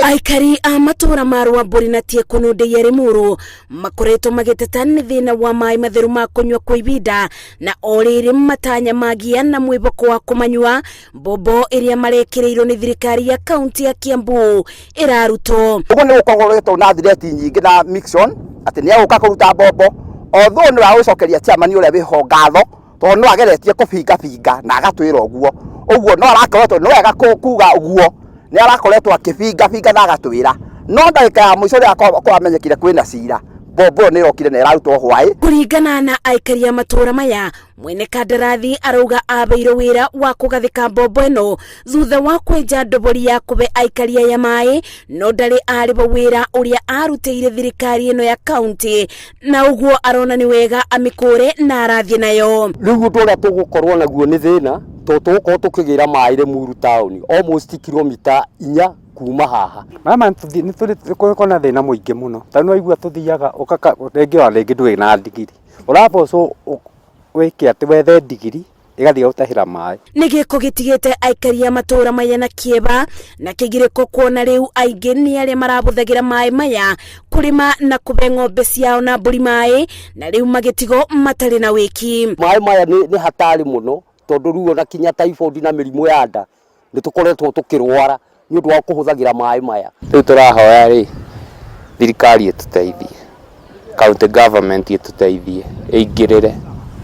Aikari a matũũra ma Rwambũri na Tiekũnũ Ndeiya Limuru makoretwo magĩteta nĩ thĩna wa maĩ matheru ma kũnyua kwa ibinda na o rĩrĩ matanya magia na mwĩboko wa kũmanyua mbombo ĩrĩa marekĩrĩirwo nĩ thirikari ya kaunti ya Kiambu ĩrarutwo. Ũguo nĩ gũkoretwo na thireti nyingĩ na Mixon atĩ nĩ egũka kũruta mbombo, although nĩ wagũcokeria chairman ũrĩa wĩho ngatho tondũ no ageretie kũbingabinga na agatwĩra ũguo. Ũguo no arakoretwo nĩ wega kuga ũguo nĩ arakoretwo akĩbingabinga na agatwĩra, no ndagĩka ya mũico rĩrĩa kwamenyekire kwĩna cira, mbombo ĩyo nĩ ĩrokire na ĩrarutwo hwaĩ. Kũringana na aikari a matũũra maya, mwene kandarathi arauga abeirwo wĩra wa kũgathĩka mbombo ĩno thutha wa kwenja ndobori ya kũbe aikari aya maĩ, no ndarĩ arĩbwo wĩra ũrĩa arutĩire thirikari ĩno ya kaunti, na ũguo arona nĩ wega amĩkũre na arathiĩ nayo. Rĩu ũndũ ũrĩa tũgũkorwo naguo nĩ thĩna tondũ tũgũkorwo tũkĩgĩra maĩ Limuru taũni almost kilomita 4 kuma haha. Maĩ maya nĩ tũkoragwo na thĩna mũingĩ mũno, tondũ nĩ waigua tũthiaga rĩngĩ ona rĩngĩ ndũrĩ na ndigiri, ũrabocwo wĩke atĩ wethe ndigiri ĩgathiĩ gũtahĩra maĩ. Nĩ gĩko gĩtigĩte aikari a matũũra maya na kĩeva na kĩgirĩko kuona rĩu aingĩ nĩ arĩa marabũthagĩra maĩ maya kũrĩma na kũbe ng'ombe ciao na mbũri maĩ, na rĩu magĩtigwo matarĩ na wĩki. Maĩ maya nĩ hatari mũno tondũ rĩu ona kinya typhoid na mĩrimũ ya nda nĩ tũkoretwo tũkĩrwara nĩ ũndũ wa kũhũthagĩra maĩ maya. Rĩu tũrahoya rĩ thirikari ĩtũteithie, county government ĩtũteithie, ĩingĩrĩre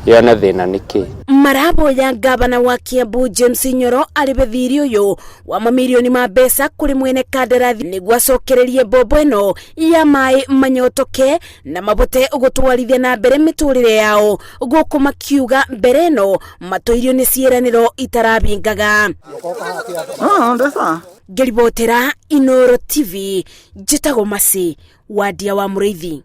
yone thĩna nĩ kĩ. Maraboya ngavana wa Kiambu James Nyoro arĩbe thirĩ ũyũ wa mamirioni ma mbeca kũrĩ mwene kandarathi nĩguo acokererie mbombo ĩno ya maĩ manyotoke na mabote gũtwarithia na mbere mĩtũrĩre yao, gũkũ makiuga mbere ĩno matũirio nĩ ciĩranĩro itarabingaga. Ngĩribotera Inooro TV, njĩtagwo Mercy Wandia wa Mũrĩithi.